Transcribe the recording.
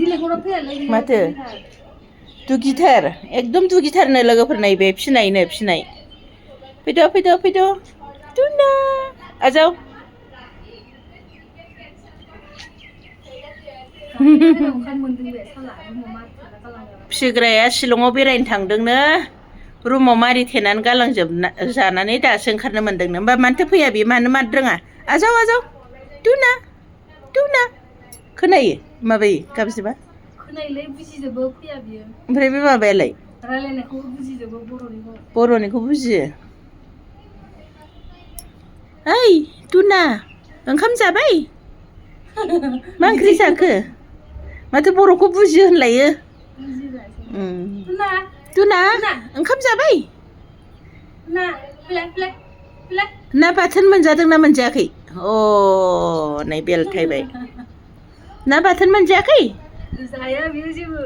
माथो दुगिथार एकदम दुगिथारनो लोगोफोर नैबे फिनायनो फिनाय फैद' टुना आजाव फिसिग्राया शिलंआव बेरायनो थांदोंनो रुमाव मारि थेनानै गालांजोबना जानानै दासो ओंखारनो मोनदोंनो होमबा मानोथो फैया बे मानो रोङा आजाव टुना खोनायो माबायो गाबजोबा खोनायोलै बुजिजोबो फैया बियो ओमफ्राय बे माबायालाय रायलायनायखौबो बुजिजोबो बर'निखौ बुजियो ओइ टुना ओंखाम जाबाय मा ओंख्रि जाखो माथो बर'खौ बुजियो होनलायो टुना ओंखाम जाबाय ना बाथोन मोनजादोंना मोनजायाखै नै बेलथायबाय ना बाथोन मोनजायाखै जाया बियो जेबो